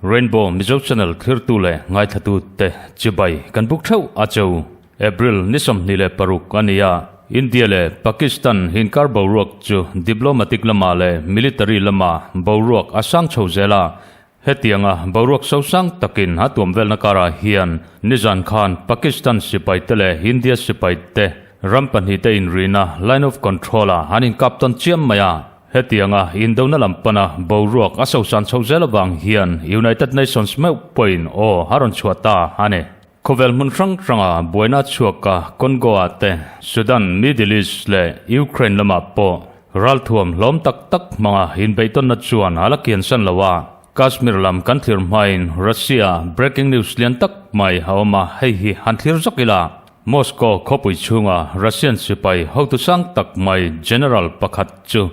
Rainbow Mizo Channel thlirtu leh ngaithlatute te chibai kan buk theuh a cheu. April ni 26 a ni a, India leh Pakistan inkar boruak chu diplomatic lamah leh military lamah boruak a sang chho zel a, Hetianga boruak sosang takin a tuam velna karah hian nizan khan Pakistan sipaite leh India sipaite ram pahnihte inrihna Line of Control-ah an inkap tawn chiam mai a. Hetianga indona lam pana boruak a sosan chho zel avang hian United Nations meuh pawhin aw a rawn chhuah ta a ni. Khawvel hmun hrang hranga buaina chhuaka Congo-ah te, Sudan, Middle East leh Ukraine lamah pawh ralthuam hlawm tak tak hmanga inbeihtawnna chuan a la kiansan lo a. Kashmir lam kan thlir hmain Russia breaking news lian tak mai a awm a, hei hi han thlir zawk ila. Moscow khawpui chhunga Russian sipai hotu sang tak mai General pakhat chu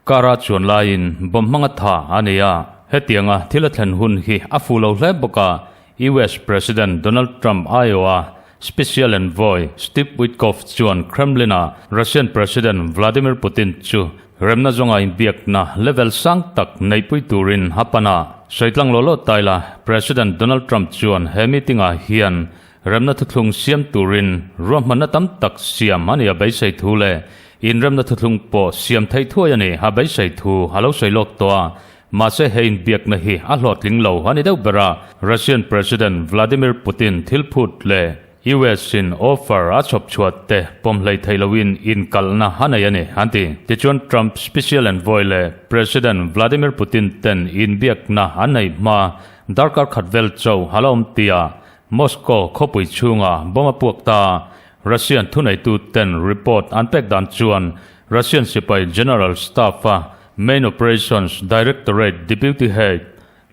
Car-a chuan laiin bomb hmanga tha a nei a, hetianga thil a thlen hun hi a fuh lo hle bawk a, US President Donald Trump aiawha Special Envoy Steve Witkoff chuan Kremlin-a Russian President Vladimir Putin chu remna zawnga inbiakna level sang tak neihpui turin a pan a. Sawi tlang law law tai la, President Donald Trump chuan he meeting-ah hian Remna thuthlung siam turin ruahmanna tam tak siam a ni a beisei thu leh inremna thuthlung pawh siam theih thuai a ni a beisei thu a lo sawi lawk tawh a. Mahse he inbiakna hi a hlawhtling lo a ni deuh ber a, Russian President Vladimir Putin thil phut leh US in offer a chhawp chhuah te pawm hlei thei loin inkalhna a nei a ni an ti. Tichuan Trump Special Envoy leh President Vladimir Putin ten inbiakna an neih hma darkar khat vel chauh a la awm tia Moscow khawpui chhunga bomb a puak ta. Russian thuneituten report an pek dan chuan Russian sipai General Staff-a Main Operations Directorate Deputy Head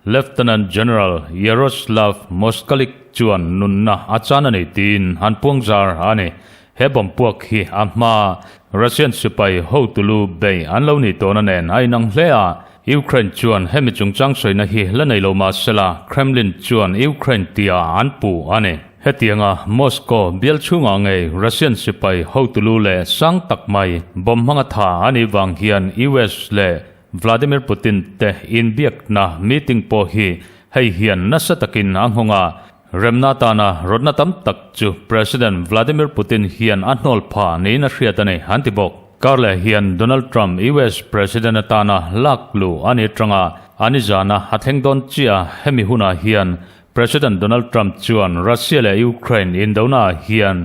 Lieutenant General Yaroslav Moskalik chuan nunna a chan a ni tiin an puangzar a ni. He bomb puak hi a hma Russian sipai hotulu bei an lo nih tawhna nen a inang hle a, Ukraine chuan hemi chungchang sawina hi la nei lo mah sela, Kremlin chuan Ukraine tia an puh a ni. Hetianga Moscow bial chhungah ngei Russian sipai hotulu leh sang tak mai bomb hmanga tha a nih vang hian US leh Vladimir Putin te inbiakna meeting pawh hi hei hian nasa takin a nghawng a, remna atana rawtna tam tak chu President Vladimir Putin hian a hnawl pha niin a hriat a ni, an ti bawk. Karleh hian Donald Trump US President atana lak luh a ni atanga a nizana a thleng dawn chiah a, hemi hunah hian President Donald Trump chuan Russia leh Ukraine indonaah hian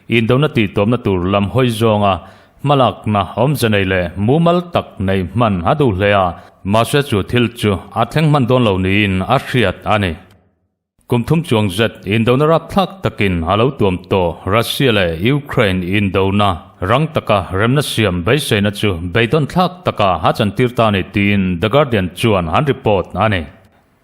indona tihtawpna tur lam hawi zawnga Hmalakna awmze nei leh mumal tak nei hman a duh hle a, mahse chu thil chu a thleng hman dawn lo niin a hriat a ni. Kum thum chuang zet indona rapthlak takin a lo tuam tawh Russia leh Ukraine indona rang taka remna siam beiseina chu beidawnthlak taka a chantir ta a ni tiin The Guardian chuan an report a ni.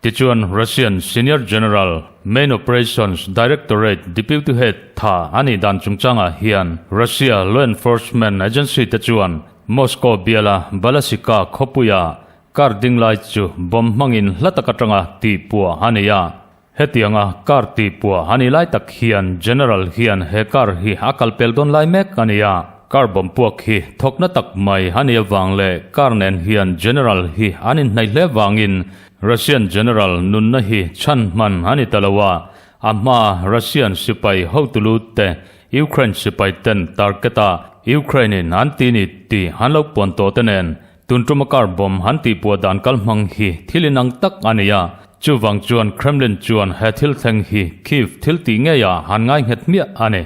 Tichuan, Russian Senior General, Main Operations Directorate Deputy Head tha a nih dan chungchangah hian Russia Law Enforcement Agency te chuan Moscow biala Balasika khawpuia car ding lai chu bomb hmangin hla tak atanga tihpuah a ni a. Hetianga car tihpuah a nih lai tak hian General hian he car hi a kal pel dawn lai mek a ni a. Car bomb puak hi thawkna tak mai a nih avang leh car nen hian General hi an inhnaih hle vangin Russian General nunna hi chhan hman a ni ta lo a, a hmaa Russian sipai hotu lut te Ukraine sipai ten target a Ukraine in an ti ni tih an lo puan tawh te nen tun tuma car bomb an tihpuah dan kal hmang hi thil inang tak a ni a, chuvang chuan Kremlin chuan he thil thleng hi Kyiv thil tih ngeiah an ngai nghet hmiah a ni.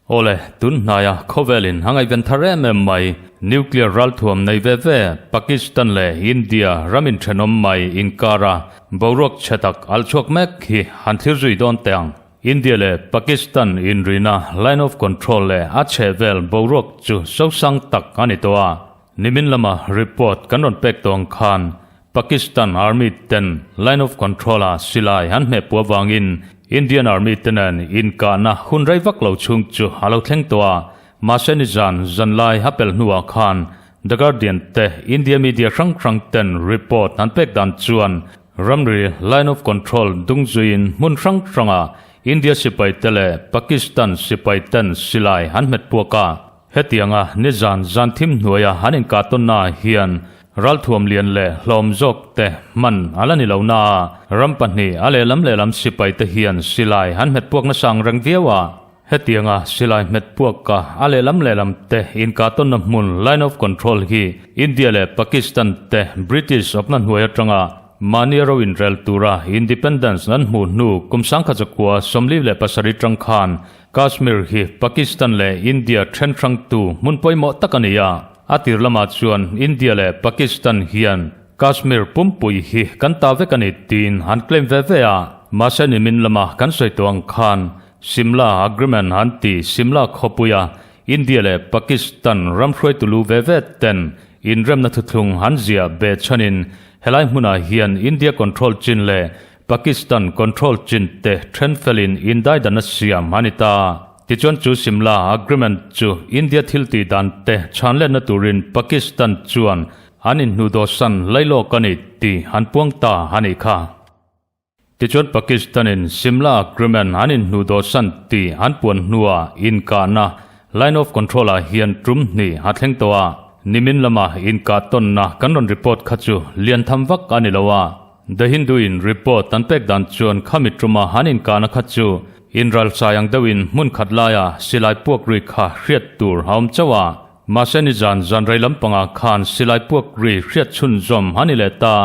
Awle, tun hnaia khawvelin a ngaihven thar em em mai. Nuclear ralthuam nei ve ve Pakistan leh India ram inthenawm mai inkara boruak chhe tak al chhuak mek hi han thlir zui dawn teh ang. India leh Pakistan inrina Line of Control leh a chhehvel boruak chu sosang tak a ni tawh a. Nimin lama report kan rawn pek tawh ang khan Pakistan Army ten Line of Control a silai an hmeh puah vangin Indian Army te nen inkahna hun rei vak lo chhung chu a lo thleng tawh a, mahse nizan zanlai a pel hnuah khan The Guardian te India media hrang hrang ten report an pek dan chuan ramri Line of Control dung zuiin hmun hrang hranga. India sipaite leh Pakistan sipaiten silai an hmet puak a. Hetianga nizan zan thim hnuaia an inkahtawnnaah hian ralthuam lian leh hlawm zawk te hman a la ni lo naa, ram pahnih a lehlam lehlam sipaite hian silai an hmet puak nasa ang reng viau a. Hetianga silai hmet puaka a lehlam lehlam te inkahtawnna hmun Line of Control hi India leh Pakistan te British awpna hnuai atanga Mahni ro inrel tura independence an hmuh hnu kum 1947 tang khan Kashmir hi Pakistan leh India then hrangtu hmun pawimawh tak a ni a. A tir lamah chuan India leh Pakistan hian Kashmir pumpui hi kan ta vek a ni tiin an claim ve ve a. Mahse nimin lama kan sawi tawh ang khan Simla Agreement an ti Simla khawpuia India leh Pakistan ram hruaitu lu ve ve ten inremna thuthlung an ziah be chhanin helai hmunah hian India control chin leh Pakistan control chin te then felin indaidan a siam a ni ta. Tichuan chu Simla Agreement chu India thil tih dan te chhanletna turin Pakistan chuan an inhnuhdawhsan lailawk a ni tih an puang ta a nih kha. Tichuan Pakistan-in Simla Agreement an inhnuhdawhsan tih an puan hnuah inkahna Line of Control-ah hian tum hnih a thleng tawh a, nimin lama inkah tawnna kan rawn report kha chu lian tham vak a ni lo a. The Hindu-in report an pek dan chuan khami tuma an inkahna kha chu inralsai ang deuhin hmun khat laia silai puak ri kha hriat tur a awm chauh a. Mahse nizan zanrei lampangah khan silai puak ri hriat chhunzawm a ni leh ta.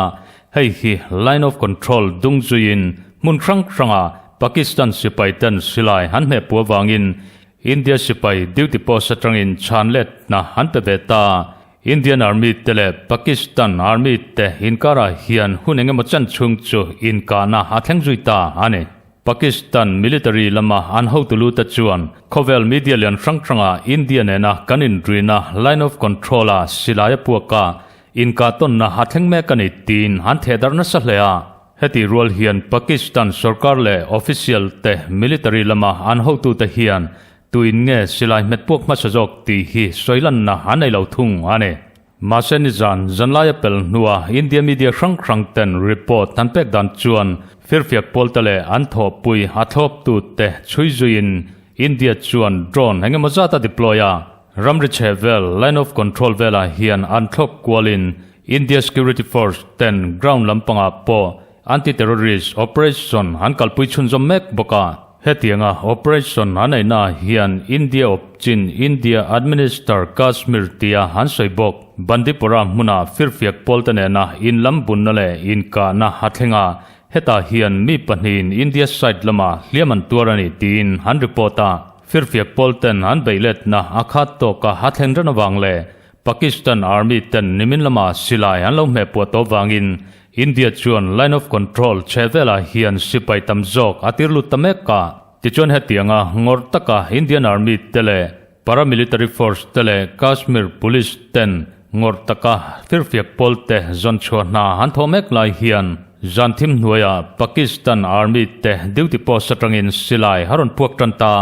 Hei hi Line of Control dung zuiin hmun hrang hranga Pakistan sipai ten silai an hmeh puah vangin India sipai duty post atangin chhan letna an pe ve ta. Indian Army te leh Pakistan Army te inkarah hian hun engemaw chan chhung chu inkahna a thleng zui ta a ni. Pakistan military lama an hotu lu te chuan khawvel media lian hrang hranga India nena kan inrina Line of Control-a silai a puak a, Inkahtawnna a thleng mek a ni tiin an thehdarh nasa hle a. Heti rual hian Pakistan sorkar leh official te military lama an hotute hian tuin nge silai hmet puak hmasa zawk tih hi sawilanna an nei lo thung a ni. Mahse nizan zanlaia pel hnua India media hrang hrang ten report an pek dan chuan firfiak pawlte leh an thawhpui a thlawptute chhui zuiin India chuan drone engemaw zat a deploy a. Ramri chhe vel, Line of Control velah hian an thlawk kualin India Security Force ten ground lampangah pawh anti-terrorist operation an kalpui chhunzawm mek bawk a. Hetianga operation an neihnaah hian India awp chin India Administer Kashmir tia an sawi bawk. Bandipora hmuna firfiak pawlte nena inlam bunna leh inkahna a thleng a, hetah hian mi pahnihin India side lamah hliam an tuar a ni tiin an report a. Firfiak pawl ten an beih letna a khat tawka a thlen ran avang leh Pakistan Army ten nimin lama silai an lo hmeh puah tawh vangin India chuan Line of Control chhe velah hian sipai tam zawk a tir lut ta mek a. Tichuan hetianga ngawrh taka Indian Army te leh Paramilitary Force te leh Kashmir Police ten ngawrh taka firfiak pawl te zawn chhuah hna an thawh mek lai hian zan thim hnuaiah Pakistan Army te duty post atangin silai a rawn puak tan ta.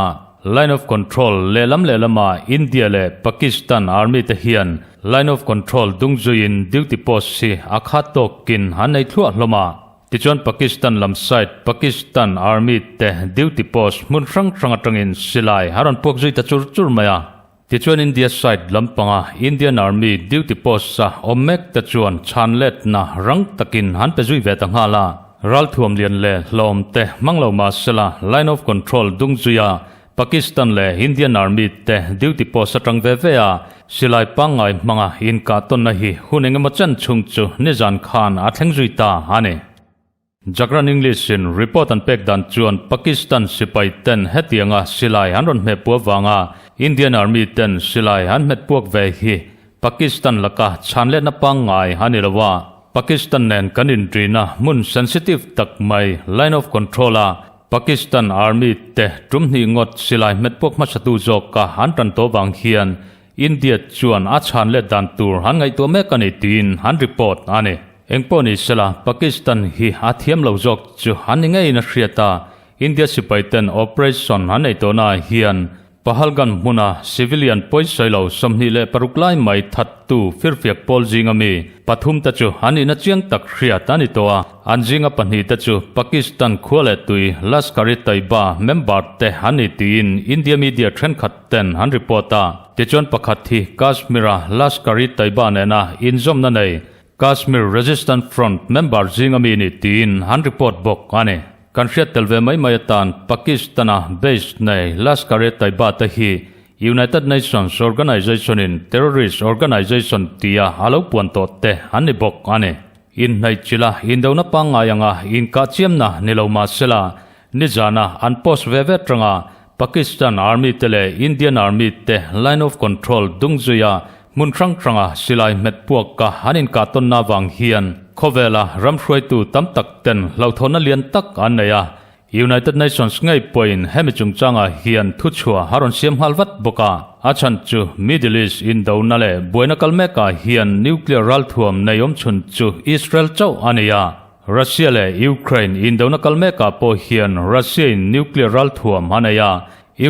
Line of Control lehlam lehlama India leh Pakistan Army te hian Line of Control dung zuiin duty post hi a khat tawkin an nei thluah hlawm a. Tichuan Pakistan lam side Pakistan Army te duty post hmun hrang hrang atangin silai a rawn puak zui ta chur chur mai a. Tichuan India side lampanga Indian Army duty post a awm mek te chuan chhan letna rang takin an pe zui ve ta nghal a. Ralthuam lian leh hlawm te hmang lo mahsela Line of Control dung zuia Pakistan leh Indian Army te duty post atang ve ve a silai pangngai hmanga inkah tawnna hi hun engemaw chen chhung chu nizan khan a thleng zui ta a ni. Jagran English in report an pek dan chuan Pakistan sipai ten hetianga silai an rawn hmeh puah vanga Indian Army ten silai an hmet puak ve hi Pakistan laka chhanletna pangngai a ni lo a. Pakistan nen kan inṭina hmun sensitive tak mai Line of Control a Pakistan Army te tum hnih ngawt silai hmet puak hmasatu zawka an tan tawh vang hian India chuan a chhan let dan tur an ngaihtuah mek a ni tiin an report a ni. Engpawh ni sela, Pakistan hi a thiam lo zawk chu an ni ngeiin a hriat a, India sipaiten operation an nei tawhnaah hian. Pahalgam hmuna civilian pawisawi lo 26 lai mai thattu firfiak pawl zinga mi pathumte chu an nihna chiang tak hriat a ni tawh a, an zinga pahnihte chu Pakistan khua leh tui Lashkar-e-Taiba member te an ni tiin India media thenkhat ten an report a. Tichuan pakhat hi Kashmir-a Lashkar-e-Taiba nena inzawmna nei Kashmir Resistance Front member zinga mi ni tiin an report bawk a ni. Kan hriat tel ve mai mai atan Pakistan-a base nei Lashkar-e-Taiba te hi United Nations Organization-in terrorist organization tia a lo puan tawh te an ni bawk a ni. Inhnaihchilh a indona pangngai anga inkah chiamna ni lo mah sela, nizana an post ve ve tanga Pakistan Army te leh Indian Army te Line of Control dung zuia hmun hrang hranga silai hmet puak ka an inkah tawnna avang hian khawvela ram hruaitu tam tak ten hlauhthawnna lian tak an nei a. United Nations ngei pawhin hemi chungchangah hian thuchhuah a rawn siam nghal vat bawk a. A chhan chu Middle East indona leh buaina kal mekah hian nuclear ralthuam nei awmchhun chu Israel chauh a ni a. Russia leh Ukraine indona kal mekah pawh hian Russia-in nuclear ralthuam a nei a,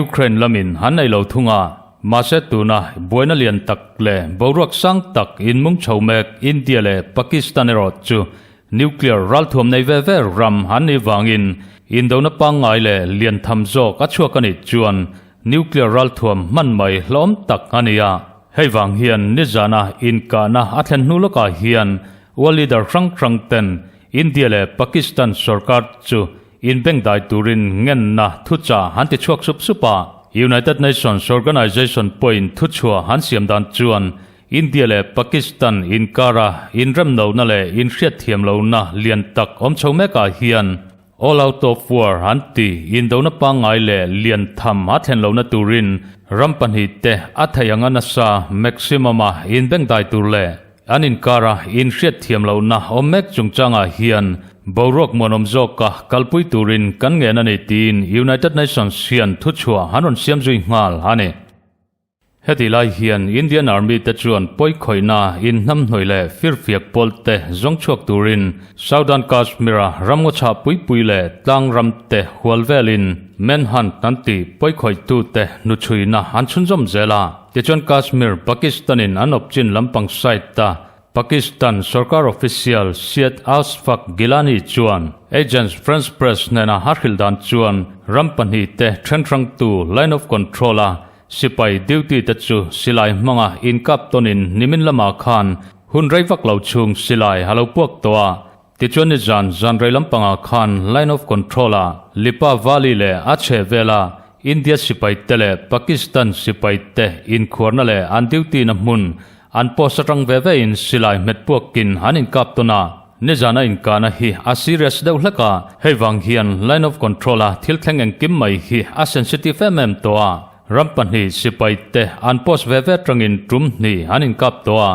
Ukraine lamin an nei lo thung a. Mahse tuna buaina lian tak leh boruak sang tak inmung chho mek India leh Pakistan erawh chu nuclear ralthuam nei ve ve ram an nih vangin indona pangngai leh lian tham zawk a chhuak a nih chuan nuclear ralthuam hman mai hlawm tak a ni a. Hei vang hian nizana inkahna a thlen hnu lawkah hian World leader hrang hrang ten India leh Pakistan sorkar chu inbengdai turin ngenna thuchah an ti chhuak sup sup a. United Nations Organization pawhin thuchhuah an siam dan chuan India leh Pakistan inkara inremlohna leh inhriatthiam lohna lian tak awm chho mekah hian All out of war an ti indona pangngai leh lian tham a thlen lohna turin ram pahnihte a theih anga nasa maximum-a inbengdai tur leh an inkara inhriatthiam lohna awm mek chungchangah hian boruak muanawm zawka kalpui turin kan ngen a ni tiin United Nations hian thuchhuah an rawn siam zui nghal a ni. Heti lai hian Indian Army te chuan pawikhawihna inhnamhnawih leh firfiak pawl te zawng chhuak turin Southern Kashmir-a ramngaw chhah pui pui leh tlang ram te hual velin manhunt an tih pawikhawihtu te hnuchhuina an chhunzawm zel a. Tichuan Kashmir, Pakistan-in an awpchin lampang side-a Pakistan sorkar official Syed Ashfaq Gilani chuan Agence France Presse hnena a hrilh dan chuan ram pahnihte then hrangtu Line of Control-a Sipai duty te chu silai hmanga inkap tawnin nimin lamah khan hun rei vak lo chhung silai a lo puak tawh a. Tichuan nizan zan rei lampangah khan Line of Control ah Lipa Valley leh a chheh vela India sipai te leh Pakistan sipai te inkhuarna leh an duty na hmun an post atang ve ve in silai hmet puakin an inkap tawn a. Nizan a inkahna hi a serious deuh hlek a, hei vang hian Line of Control a thil thleng engkim mai hi a sensitive em em tawh a. Ram pahnih sipai te an post ve ve atangin tum hnih an inkap tawh a,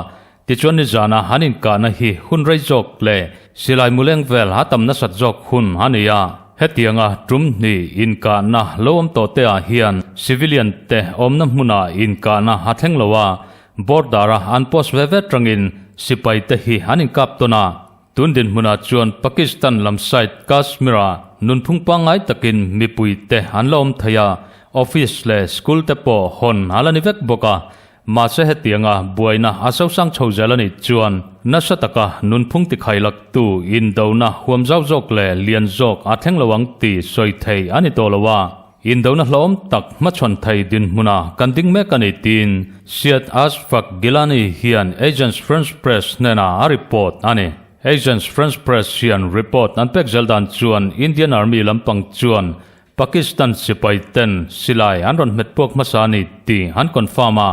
tichuan nizana an inkahna hi hun rei zawk leh silai muleng vel a tam nasat zawk hun a ni a. Hetianga tum hnih inkahna lo awm tawh te ah hian civilian te awmna hmunah inkahna a thleng lo a, border a an post ve ve atangin sipai te hi an inkap tawn a. Tun dinhmunah chuan Pakistan lam side Kashmir-ah nunphung pangngai takin mipuite an la awm thei a, office leh school te pawh hawn a la ni vek bawk a. Mahse hetianga buaina a sosang chho zel a nih chuan nasa taka nunphung tikhailaktu indona huam zau zawk leh lian zawk a thleng lo ang tih sawi thei a ni tawh lo a. Indona hlawm tak hmachhawn thei dinhmuna kan ding mek a ni tiin Syed Ashfaq Gilani hian Agence France Presse hnenah a report a ni. Agence France Presse hian report an pek zel dan chuan Indian Army lampang chuan Pakistan sipai ten silai an rawn hmet puak hmasa a ni tih an confirm a.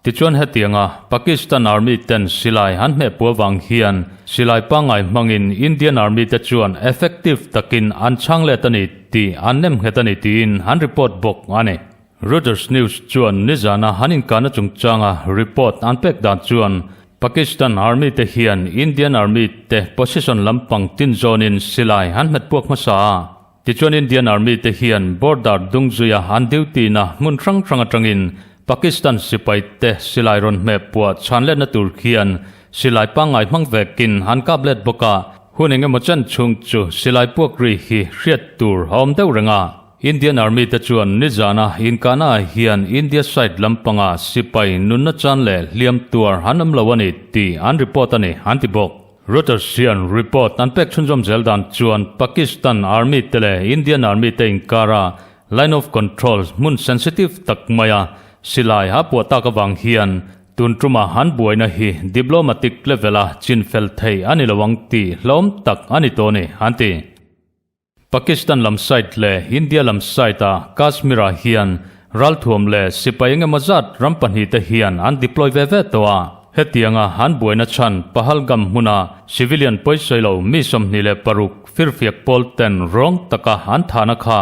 Tichuan hetianga Pakistan Army ten silai an hmeh puah vang hian silai pangngai hmangin Indian Army te chuan effective takin an chhang let a ni tih an nem nghet a ni tiin an report bawk a ni. Reuters News chuan nizana an inkahna chungchanga report an pek dan chuan Pakistan Army te hian Indian Army te position lampang tin zawnin silai an hmet puak hmasa a. Tichuan Indian Army te hian border dungzuia an duty na hmun hrang hrang atangin Pakistan sipai te silai rawn hmeh puah chhan letna tur khian silai pangngai hmang vekin an kap let bawk a, hun engemaw chen chhung chu silai puak ri hi hriat tur a awm deuh reng a. Indian Army te chuan nizana inkahna ah hian India side lampanga sipai nunna chan leh hliam tuar an awm lo a ni tih an report a ni, an ti bawk. Reuters hian report an pek chhunzawm zel dan chuan Pakistan Army te leh Indian Army te inkara Line of Control hmun sensitive tak maia silai a puah tak avang hian tun tuma an buaina hi diplomatic level-a chinfel thei a ni lo ang tih hlawm tak a ni tawh a ni, an ti. Pakistan lam side leh India lam side-ah Kashmir-ah hian ralthuam leh sipai eng emaw zat ram pahnihte hian an deploy ve ve tawh a. Hetianga an buaina chhan Pahalgam hmuna civilian pawisawi lo mi 26 firfiak pawl ten rawng taka an thahna kha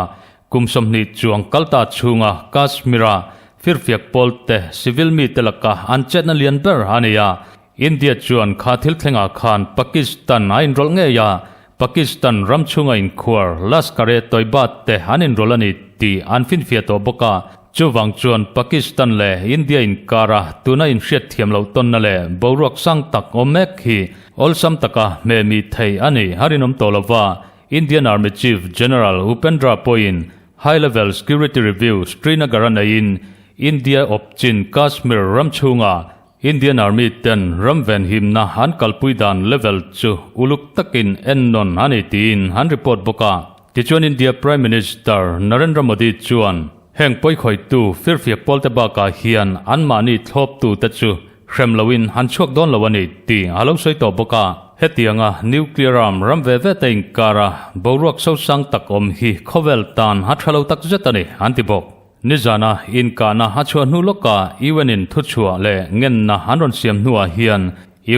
kum 20 chuang kalta chhunga Kashmir-a firfiak pawl te civil mite laka an chetna lian ber a ni a. India chuan kha thil thlengah khan Pakistan a inrawlh ngei a, Pakistan ram chhunga inkhuar Lashkar-e-Toiba te an inrawlh a ni tih an finfiah tawh bawk a. Chuvang chuan Pakistan leh India inkara tuna inhriatthiam loh tawnna leh boruak sang tak awm mek hi awlsam taka hmehmih thei a ni a rinawm tawh lo va, Indian Army Chief General Upendra pawhin High Level Security Review Srinagar-a neiin India awpchin Kashmir ram chhunga Indian Army ten ram venhimna an kalpui dan level chu uluk takin ennawn a ni tiin an report bawk a. Tichuan India Prime Minister Narendra Modi chuan heng pawikhawitu firfiak pawlte bakah hian anmahni thlawptute chu hrem loin an chhuak dawn lo a ni tih a lo sawi tawh bawk a. Hetianga nuclear arm ram ve ve te inkara boruak sosang tak awm hi khawvel tan a tha lo takzet a ni an ti bawk. Nizana inkahna a chhuah hnu lawka UN-in thuchhuah leh ngenna an rawn siam hnuah hian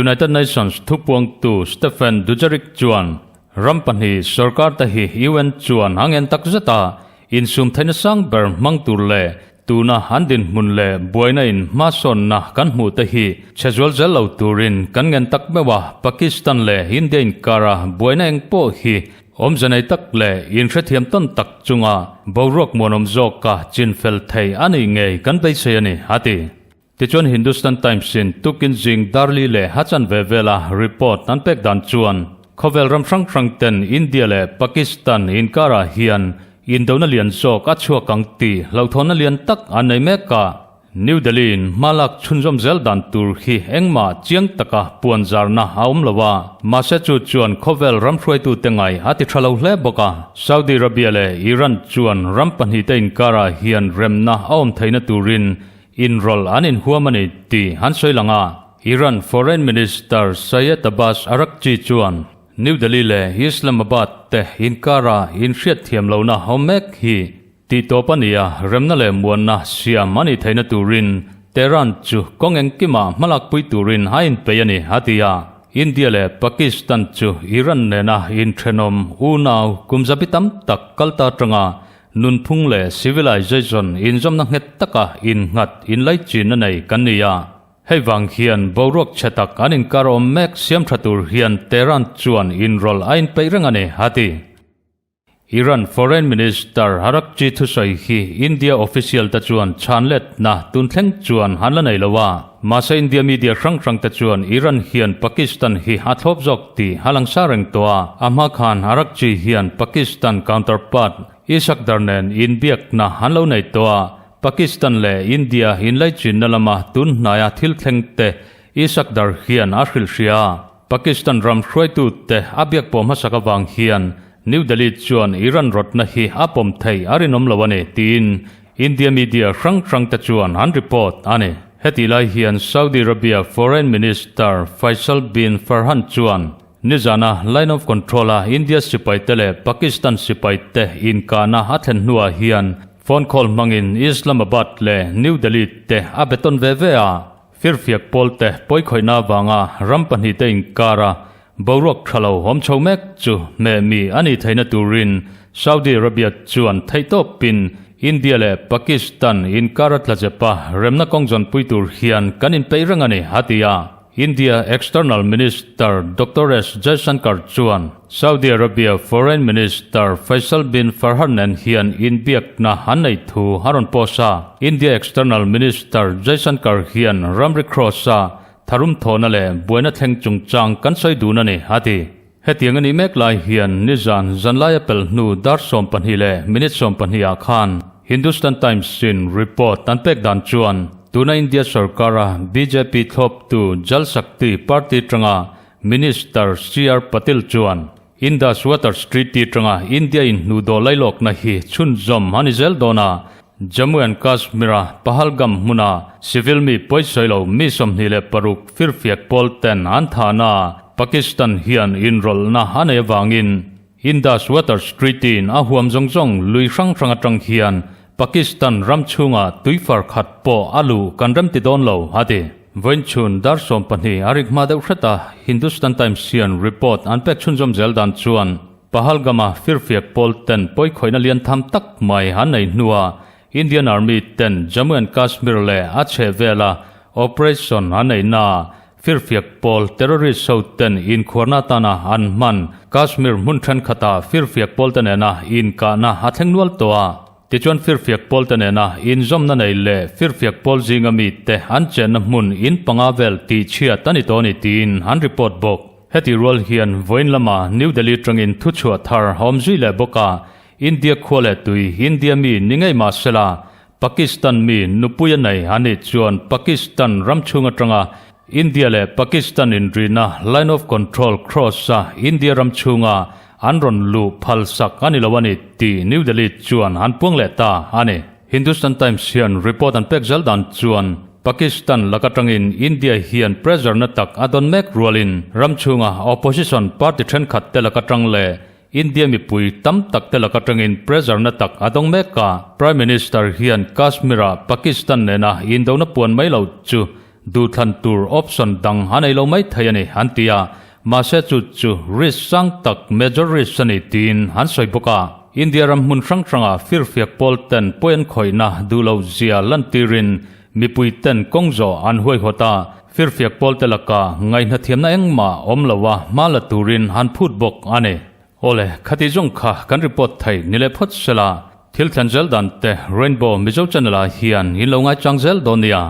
United Nations thupuangtu Stephen Dujarric chuan ram pahnih sorkar te hi UN chuan a ngen tak zet a, insum theihna sang ber hmang tur leh tuna an dinhmun leh buaina in hmasawnna kan hmuh te hi chhe zual zel lo turin kan ngen tak meuh a, Pakistan leh India inkara buaina eng pawh hi Awmze nei tak leh inhrethiam tawn tak chunga boruak muanawm zawka chinfel thei a nih ngei kan beisei a ni, a ti. Tichuan Hindustan Times-in tukin zing Darli leh Hachan ve vela report an pek dan chuan khawvel ram hrang hrang ten India leh Pakistan inkarah hian indona lian zawk a chhuak ang tih hlauhthawnna lian tak an nei mek a. New Delhi-in hma lak chhunzawm zel dan tur hi engmah chiang taka puan zarna a awm lo a, mahse chu chuan khawvel ram hruaitute ngai a ti tha lo hle bawk a. Saudi Arabia leh Iran chuan ram pahnihte inkarah hian remna a awm theihna turin inrawlh an inhuam a ni tih an sawi lang a. Iran Foreign Minister Sayed Abbas Araghchi chuan New Delhi leh Islamabad te inkarah inhriatthiam lohna awm mek hi Tih tawp a ni a, remna leh muanna siam a nih theihna turin Tehran chu kawng engkimah hmalakpui turin a inpeih a ni, a ti a. India leh Pakistan chu Iran nena inthenawm unau kum zabi tam tak kal ta atanga nunphung leh civilization inzawmna nghet taka innghat inlaichinna nei kan ni a. Hei vang hian boruak chhe tak an inkar awm mek siam tha tur hian Tehran chuan inrawlh a inpeih reng a ni, a ti. Iran Foreign Minister Araghchi thusawi hi India official te chuan chhanletna tun thleng chuan an la nei lo a. Mahse India media hrang hrang te chuan Iran hian Pakistan hi a thlawp zawk tih a lang sa reng tawh a. A hma khan Araghchi hian Pakistan counterpart Ishaq Dar nen inbiakna an lo nei tawh a. Pakistan leh India inlaichinna lama tun hnaia thil thleng te Ishaq Dar hian a hrilh hria a. Pakistan ram hruaitute a biak pawh hmasak avang hian New Delhi chuan Iran rawtna hi a pawm thei a rinawm lo a ni tiin India media hrang hrangte chuan an report a ni. Hetih lai hian Saudi Arabia Foreign Minister Faisal bin Farhan chuan nizana Line of Control-a India sipaite leh Pakistan sipaite inkahna a thlen hnuah hian phone call hmangin Islamabad leh New Delhi te a be tawn ve ve a. Firfiak pawlte pawikhawihna avanga ram pahnihte inkara boruak tha lo awm chho mek chu hmehmi a nih theihna turin Saudi Arabia chuan theihtawpin India leh Pakistan inkara tlazepa remna kawng zawnpui tur hian kan inpeih reng a ni, a ti a. India External Minister Doctor S Jaishankar chuan Saudi Arabia Foreign Minister Faisal bin Farhan nen hian inbiakna an nei thu a rawn post a. India External Minister Jaishankar hian ramri cross-a tharum thawhna leh buaina thleng chungchang kan sawi dun a ni, a ti. Hetiang a nih mek lai hian nizan zanlaia pel hnu dar 12 leh minute 12 ah khan Hindustan Times-in report an pek dan chuan tuna India sorkara bjp thlawptu Jal Shakti party tanga Minister CR Patil chuan Indus Waters Treaty tanga India in hnuhdawh lailawkna hi chhunzawm a ni zel dawn a, Jammu and Kashmir-a Pahalgam hmuna civil mi pawisawi lo mi 26 firfiak pawl ten an thahna Pakistan hian inrawlhna a nei avangin Indus Waters Treaty-in a huam zawng zawng lui hrang hrang atang hian Pakistan ram chhungah tui far khat pawh a luh kan rem ti dawn lo, a ti. Vawiinchhun dar 12 a rik hma deuh hret a, Hindustan Times hian report an pek chhunzawm zel dan chuan Pahalgam-a firfiak pawl ten pawikhawihna lian tham tak mai an nei hnuah Indian Army ten Jammu and Kashmir leh a chhehvela operation an neihnaah firfiak pawl terrorist ho ten inkhuarna atana an hman Kashmir hmun thenkhatah firfiak pawl te nena inkahna a thleng nual tawh a. Tichuan firfiak pawl te nena inzawmna nei leh firfiak pawl zinga mite an chenna hmun in panga vel tihchhiat a ni tawh a ni tiin an report bawk. Heti rual hian vawiin lama New Delhi tangin thuchhuah thar a awm zui leh bawk a, India khua leh tui India mi ni ngei mah sela, Pakistan mi nupui a nei a nih chuan Pakistan ram chhung atanga India leh Pakistan inrina Line of Control cross a India ram chhunga an rawn luh phalsak a ni lo a ni tih New Delhi chuan an puang leh ta a ni. Hindustan Times hian report an pek zel dan chuan Pakistan lak atangin India hian pressure na tak a dawn mek rualin ram chhunga opposition party thenkhat te lak atang leh India mipui tam tak te lak atangin pressure na tak a dawng mek a. Prime Minister hian Kashmir-ah Pakistan nena indona puan mai lo chu duhthlan tur option dang a nei lo mai thei a ni an ti a, mahse chu chu risk sang tak major risk a ni tiin an sawi bawk a. India ram hmun hrang hranga firfiak pawl ten pawi an khawihna duh lo zia lantirin mipui ten kawng zawh an huaihawt a, firfiak pawl te laka ngaihnathiamna engmah awm lo a hma la turin an phut bawk a ni. Awle, khati zawng kha kan report thei ni leh phawt sela, thil thlen zel dan te Rainbow Mizo channel ah hian in lo ngaichang zel dawn nia.